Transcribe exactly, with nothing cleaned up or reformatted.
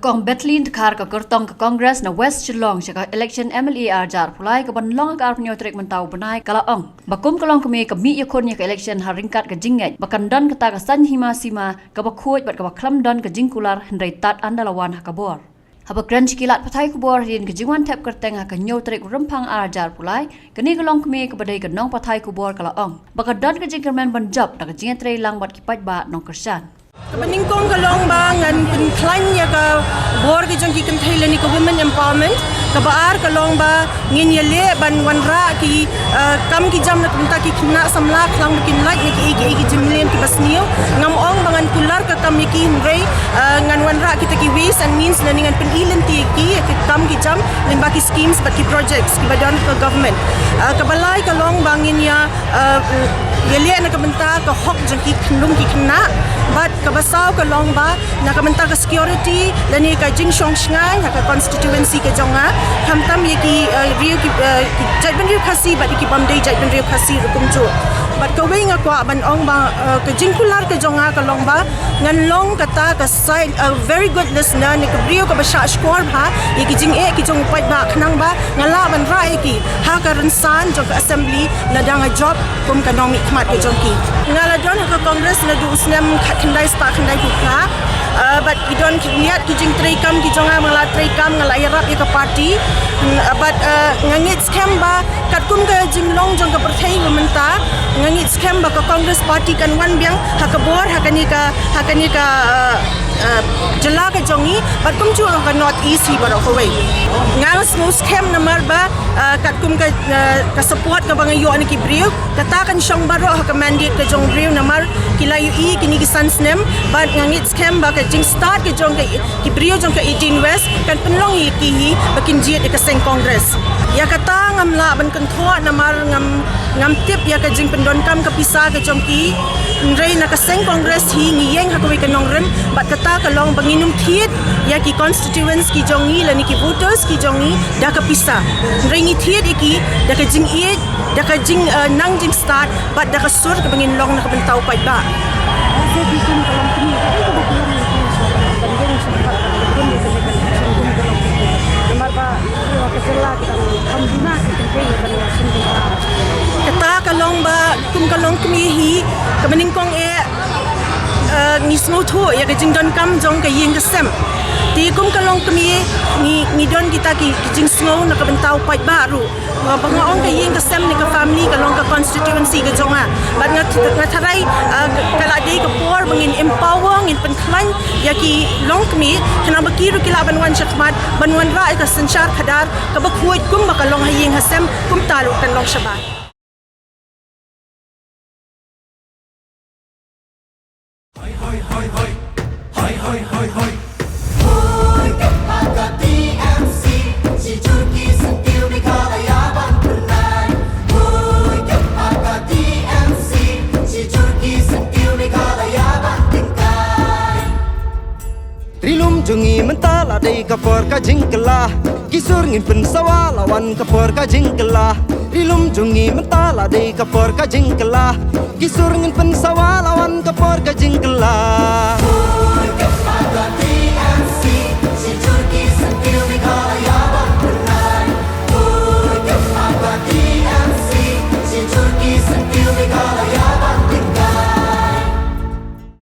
Kong Bethlehem Dkhar ka kyrtong ka Congress na West Shillong sha ka election M L A arhajar arphew lai kaban long ha ka arphew hynñiew tarik mynta u bnai ka la ong ba kum ka longkmie ka mih ïakhun ïa ka election ha ryngkat ka jingngeit ba kan don kata ka saiñ hima sima kaba khuid bad kaba khlem don ka jingkular hynrei tad ynda la wan ha ka bor. Haba kren sha ki lad pathai khubor hadien ka jingwan thep kyrteng ha ka hynñiew tarik Rymphang arhajar arphew lai, kane ka longkmie kaba dei ka nongpathai khubor ka la ong ba ka don ka jingkyrmen ban jop da ka jingïatreilang bad ki paidbah nongkyrshan. Kaba nyngkong ka long ba ngan pynkhlaiñ ïa ka bor ka jong ki kynthei lane ka women empowerment. Kaba ar ka long ba ngin ïaleh ban wanrah ki, eh, kam ki jam na ka bynta ki khynnah samla khnang ba kin lait na kiei kiei ki jingmlien kiba sniew. Ngam ong ba ngan kular ka kam ïa ki hynrei, eh, ngan wanrah kita ki ways and means lane ngan pyni lynti ïa ki, ïa ki kam ki jam lyngba ki schemes bad ki projects kiba don ka government. Eh, kaba lai ka long ba ngin ïa, eh, ïaleh na ka bynta ka hok jong ki khynnah ki khynnah bad kaba saw ka long ba na ka bynta ka security lane ka jingshong shngaiñ ha ka constituency ka jong nga, khamtam ïa ki, eh, riew ki, eh, ki jaitbynriew Khasi bad ïa ki bym dei jaitbynriew Khasi ruh kumjuh. Bad kawei nga kwah ban ong ba, eh, ka jingkular ka jong nga ka long ba ngan long kata ka side, a very good listener, ne ka briew kaba shah shkor bha ïa ki jingeh ki jong u paidbah khnang ba nga lah ban rah ïa ki ha ka rynsan jong ka assembly lada nga jop kum ka nongmihkhmat ka jong ki. Nga la don ha ka Congress naduh u snem khatkhyndai spah khyndaiphew phra. Ah, bad ki don khyndiat ki jingtreikam ki jong nga, nga la treikam, nga la ïarap ïa ka party. Mm, ah, bad, ah, nga ngeit skhem ba katkum ka jinglong jong ka pyrthei mynta, nga ngeit skhem ba ka Congress party kan wan biang ha ka bor ha kane ka, ha kane ka, ah, ah, jylla ka jong ngi bad kumjuh ha ka North East hi baroh kawei. Nga sngew skhem namar ba, ah, katkum ka, ah, ka support kaba nga ïoh na ki briew, kata kan shong baroh ha ka mandate ka jong u briew namar ki la ïohi kine ki san snem bad nga ngeit skhem ba ka jingstad ka jong ka, ki briew jong ka eighteen West kan pynlong ïa ki hi ba kin jied ïa ka seng Congress. Ïa kata ngam lah ban kynthoh namar ngam, ngam tip ïa ka jingpyndonkam ka pisa ka jong ki. Hynrei na ka seng Congress hi ngi ïeng ha kawei ka nongrim bad kata ka long ba ngin ym thied ïa ki constituents ki jong ngi lane ki voters ki jong ngi da ka pisa. Hynrei ngi thied ïa ki da ka jingïeit, da ka jing, eh, nang jingstad bad da ka sur kaba ngin long na ka bynta u paidbah. Kata ka long ba kum ka longkmie hi, kaba nyngkong eh, eh, ngi sngewthuh ïa ka jingdonkam jong ka ïing ka sem. Te kum ka longkmie ngi, ngi don kita ki, ki jingsngew na ka bynta u paidbah ruh. Ba nga ong ka ïing ka sem ne ka family ka long ka constituency ka jong nga. Bad nga, nga tharai, ah, ka, ka la dei ka por ba ngin empower, ngin pynkhlaiñ ïa ki longkmie, khnang ba ki ruh ki lah ban wan shakhmat, ban wanrah ïa ka synshar khadar kaba khuid kumba ka long ha ïing ha sem, kumta ruh kan long shabar. Ri lum jong ngi mynta la dei ka por ka jingkylla. Ki sur ngin pynsawa la wan ka por ka jingkylla. Ri lum jong ngi mynta la dei ka por ka jingkylla. Ki sur ngin pynsawa la wan ka por ka jingkylla.